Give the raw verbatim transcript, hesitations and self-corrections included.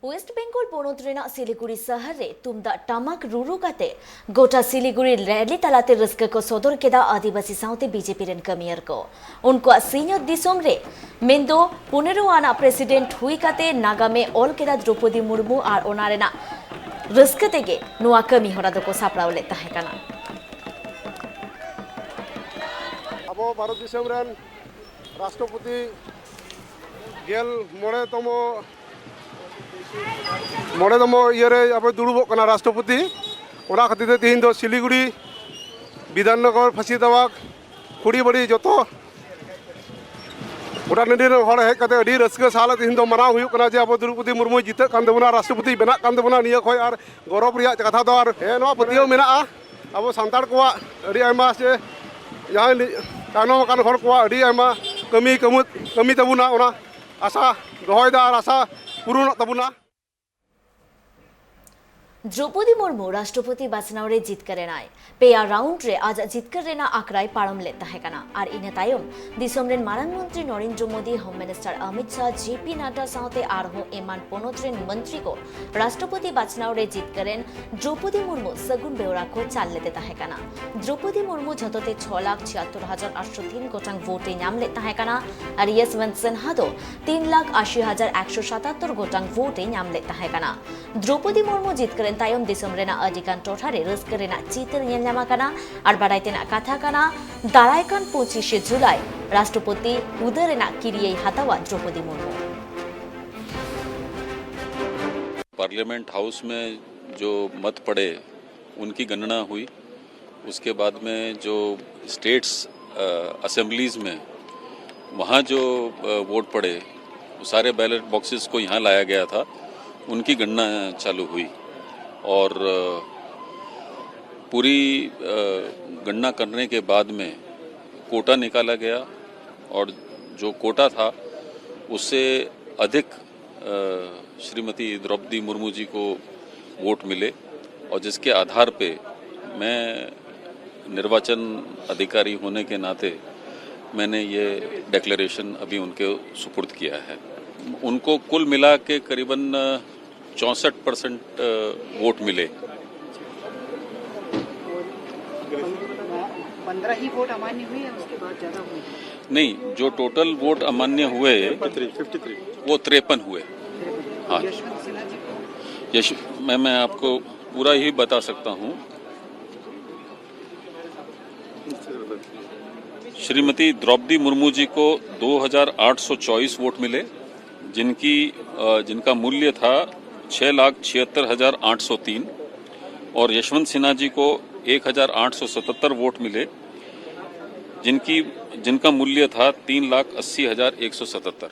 West Bengal ᱯᱚᱱᱚᱛ ᱨᱮᱱᱟᱜ ᱥᱤᱞᱤᱜᱩᱲᱤ ᱥᱟᱦᱟᱨ ᱨᱮ ᱛᱩᱢᱫᱟᱜ ᱴᱟᱢᱟᱠ ᱨᱩᱨᱩ ᱠᱟᱛᱮ ᱜᱚᱴᱟ ᱥᱤᱞᱤᱜᱩᱲᱤ ᱨᱮᱞᱤ ᱛᱟᱞᱟᱛᱮ ᱨᱟᱹᱥᱠᱟᱹ ᱠᱚ ᱥᱚᱫᱚᱨ ᱠᱮᱫᱟ ᱟᱹᱫᱤᱵᱟᱹᱥᱤ ᱥᱟᱶᱛᱮ ᱵᱤᱡᱮᱯᱤ ᱨᱮᱱ ᱠᱟᱹᱢᱤᱭᱟᱹᱨ ᱠᱚ᱾ ᱩᱱᱠᱩᱣᱟᱜ ᱥᱤᱧᱚᱛ ᱫᱤᱥᱚᱢ ᱨᱮ ᱢᱮᱱᱫᱚ ᱯᱚᱱᱮᱨᱚ ᱟᱱᱟᱜ ᱯᱨᱮᱥᱤᱰᱮᱱᱴ ᱦᱩᱭ ᱠᱟᱛᱮ ᱱᱟᱜᱟᱢᱮ ᱚᱞ ᱠᱮᱫᱟ ᱫᱨᱚᱯᱚᱫᱤ ᱢᱩᱨᱢᱩ ᱟᱨ ᱚᱱᱟ ᱨᱮᱱᱟᱜ ᱨᱟᱹᱥᱠᱟᱹ ᱛᱮᱜᱮ ᱱᱚᱣᱟ ᱠᱟᱹᱢᱤ ᱦᱚᱨᱟ ᱫᱚᱠᱚ ᱥᱟᱯᱲᱟᱣ ᱞᱮᱫ ᱛᱟᱦᱮᱸ ᱠᱟᱱᱟ᱾ ᱟᱵᱚ ᱵᱷᱟᱨᱚᱛ ᱫᱤᱥᱚᱢ ᱨᱮᱱ ᱨᱟᱥᱴᱨᱚᱯᱚᱛᱤ ᱜᱮᱞ ᱢᱚᱬᱮ ᱛᱚᱢᱚ ᱢᱚᱬᱮ ᱛᱚᱢᱚ ᱤᱭᱟᱹᱨᱮ ᱟᱵᱚ ᱫᱩᱲᱩᱵᱚᱜ ᱠᱟᱱᱟ ᱨᱟᱥᱴᱨᱚᱯᱚᱛᱤ᱾ ᱚᱱᱟ ᱠᱷᱟᱹᱛᱤᱨ ᱛᱮ ᱛᱤᱦᱤᱧ ᱫᱚ ᱥᱤᱞᱤᱜᱩᱲᱤ, ᱵᱤᱫᱷᱟᱱᱱᱚᱜᱚᱨ, ᱯᱷᱟᱹᱥᱤᱫᱟᱵᱟᱫᱽ, ᱠᱷᱩᱲᱤᱵᱟᱲᱤ ᱡᱚᱛᱚ ᱜᱚᱴᱟ ᱴᱟᱺᱰᱤ ᱨᱮᱱ ᱦᱚᱲ ᱦᱮᱡ ᱠᱟᱛᱮ ᱟᱹᱰᱤ ᱨᱟᱹᱥᱠᱟᱹ ᱥᱟᱞᱟᱜ ᱛᱤᱦᱤᱧ ᱫᱚ ᱢᱟᱱᱟᱣ ᱦᱩᱭᱩᱜ ᱠᱟᱱᱟ ᱡᱮ ᱟᱵᱚ ᱫᱨᱚᱯᱚᱫᱤ ᱢᱩᱨᱢᱩᱭ ᱡᱤᱛᱟᱹᱜ ᱠᱟᱱ ᱛᱟᱵᱚᱱᱟ, ᱨᱟᱥᱴᱨᱚᱯᱚᱛᱤ ᱵᱮᱱᱟᱜ ᱠᱟᱱ ᱛᱟᱵᱚᱱᱟ᱾ ᱱᱤᱭᱟᱹ ᱠᱷᱚᱱ ᱟᱨ ᱜᱚᱨᱚᱵᱽ ᱨᱮᱭᱟᱜ ᱠᱟᱛᱷᱟ ᱫᱚ ᱟᱨ ᱦᱮᱸ, ᱱᱚᱣᱟ ᱯᱟᱹᱛᱭᱟᱹᱣ ᱢᱮᱱᱟᱜᱼᱟ ᱟᱵᱚ ᱥᱟᱱᱛᱟᱲ ᱠᱚᱣᱟᱜ ᱟᱹᱰᱤ ᱟᱭᱢᱟ ᱥᱮ ᱡᱟᱦᱟᱸᱭ ᱛᱟᱭᱱᱚᱢ ᱟᱠᱟᱱ ᱦᱚᱲ ᱠᱚᱣᱟᱜ ᱟᱹᱰᱤ ᱟᱭᱢᱟ ᱠᱟᱹᱢᱤ ᱠᱟᱹᱢᱩ ᱠᱟᱹᱢᱤ ᱛᱟᱵᱚᱱᱟ᱾ ᱚᱱᱟ ᱟᱥᱟ ᱫᱚᱦᱚᱭᱮᱫᱟ ᱟᱨ ᱟᱥᱟ ᱯᱩᱨᱚᱱᱚᱜ ᱛᱟᱵᱚᱱᱟ᱾ ᱫᱨᱚᱯᱚᱫᱤ ᱢᱩᱨᱢᱩ ᱨᱟᱥᱴᱨᱚᱯᱚᱛᱤ ᱵᱟᱪᱷᱱᱟᱣ ᱨᱮ ᱡᱤᱛᱠᱟᱹᱨ ᱮᱱᱟᱭ᱾ ᱯᱮᱭᱟ ᱨᱟᱣᱩᱱᱰ ᱨᱮ ᱟᱡᱟᱜ ᱡᱤᱛᱠᱟᱹᱨ ᱨᱮᱱᱟᱜ ᱟᱠᱷᱲᱟᱭ ᱯᱟᱨᱚᱢ ᱞᱮᱫ ᱛᱟᱦᱮᱸ ᱠᱟᱱᱟ ᱟᱨ ᱤᱱᱟᱹ ᱛᱟᱭᱚᱢ ᱫᱤᱥᱚᱢ ᱨᱮᱱ ᱢᱟᱨᱟᱝ ᱢᱚᱱᱛᱨᱤ ᱱᱚᱨᱮᱱᱫᱨᱚ ᱢᱳᱫᱤ, ᱦᱳᱢ ᱢᱤᱱᱤᱥᱴᱟᱨ ᱚᱢᱤᱛ ᱥᱟᱦ, ᱡᱮ ᱯᱤ ᱱᱟᱰᱰᱟ ᱥᱟᱶᱛᱮ ᱟᱨᱦᱚᱸ ᱮᱢᱟᱱ ᱯᱚᱱᱚᱛ ᱨᱮᱱ ᱢᱚᱱᱛᱨᱤ ᱠᱚ ᱨᱟᱥᱴᱨᱚᱯᱚᱛᱤ ᱵᱟᱪᱷᱱᱟᱣ ᱨᱮ ᱡᱤᱛᱠᱟᱹᱨ ᱮᱱ ᱫᱨᱚᱯᱚᱫᱤ ᱢᱩᱨᱢᱩ ᱥᱟᱹᱜᱩᱱ ᱵᱮᱣᱨᱟ ᱠᱚ ᱪᱟᱞ ᱞᱮᱫᱮ ᱛᱟᱦᱮᱸ ᱠᱟᱱᱟ᱾ ᱫᱨᱚᱯᱚᱫᱤ ᱢᱩᱨᱢᱩ ᱡᱷᱚᱛᱚ ᱛᱮ ᱪᱷᱚ ᱞᱟᱠᱷ ᱪᱷᱤᱭᱟᱛᱛᱳᱨ ᱦᱟᱡᱟᱨ ᱟᱴᱥᱚ ᱛᱤᱱ ᱜᱚᱴᱟᱝ ᱵᱷᱳᱴ ᱮ ᱧᱟᱢ ᱞᱮᱫ ᱛᱟᱦᱮᱸ ᱠᱟᱱᱟ ᱟᱨ ᱭᱚᱥᱵᱚᱱᱛ ᱥᱤᱱᱦᱟ ᱫᱚ ᱛᱤᱱ ᱞᱟᱠᱷ ᱟᱥᱤ ᱦᱟᱡᱟᱨ ᱮᱠᱥᱚ ᱥᱟᱛᱟᱛᱛᱳᱨ ᱜᱚᱴᱟᱝ ᱵᱷᱳᱴ ᱮ ᱧᱟᱢ ᱞᱮᱫ ᱛᱟᱦᱮᱸ ᱠᱟᱱᱟ᱾ ᱫᱨᱚᱯᱚᱫᱤ ᱢᱩᱨᱢᱩ ᱡᱤᱛᱠᱟᱹᱨ ᱮᱱ ᱛᱟᱭᱚᱢ ᱫᱤᱥᱚᱢ ᱨᱮᱱᱟᱜ ᱟᱹᱰᱤ ᱜᱟᱱ ᱴᱚᱴᱷᱟ ᱨᱮ ᱨᱟᱹᱥᱠᱟᱹ ᱨᱮᱱᱟᱜ ᱪᱤᱛᱟᱹᱨ ᱧᱮᱞ ᱧᱟᱢ ᱟᱠᱟᱱᱟ ᱟᱨ ᱵᱟᱰᱟᱭ ᱛᱮᱱᱟᱜ ᱠᱟᱛᱷᱟ ᱠᱟᱱᱟ, ᱫᱟᱨᱟᱭ ᱠᱟᱱ ᱯᱚᱸᱪᱤᱥᱮ ᱡᱩᱞᱟᱭ ᱨᱟᱥᱴᱨᱚᱯᱚᱛᱤ ᱦᱩᱫᱟᱹ ᱨᱮᱱᱟᱜ ᱠᱤᱨᱤᱭᱟᱹᱭ ᱦᱟᱛᱟᱣᱟ ᱫᱨᱚᱯᱚᱫᱤ ᱢᱩᱨᱢᱩ᱾ पार्लियामेंट हाउस में जो मत पड़े, उनकी गणना हुई। उसके बाद में जो स्टेट्स असेंबलीज में वहाँ जो वोट पड़े, वो सारे बैलेट बॉक्सेस को यहाँ लाया गया था, उनकी गणना चालू हुई। और पूरी गणना करने के बाद में कोटा निकाला गया और जो कोटा था, उससे अधिक श्रीमती द्रौपदी मुर्मू जी को वोट मिले और जिसके आधार पे मैं निर्वाचन अधिकारी होने के नाते मैंने ये डिक्लेरेशन अभी उनके सुपुर्द किया है। उनको कुल मिला के करीबन चौंसठ परसेंट वोट मिले। पंद्रह ही वोट अमान्य हुए या उसके बाद ज्यादा हुए? नहीं, जो टोटल वोट अमान्य हुए फिफ्टी थ्री। वो तिरपन हुए। हाँ। यशवंत सिन्हा जी को यश मैं मैं आपको पूरा ही बता सकता हूँ। श्रीमती द्रौपदी मुर्मू जी को दो हज़ार आठ सौ चौबीस वोट मिले, जिनकी अ, जिनका मूल्य था छः लाख छिहत्तर हज़ार आठ सौ तीन, और यशवंत सिन्हा जी को एक हज़ार आठ सौ सतहत्तर वोट मिले, जिनकी जिनका मूल्य था तीन लाख अस्सी हज़ार एक सौ सतहत्तर।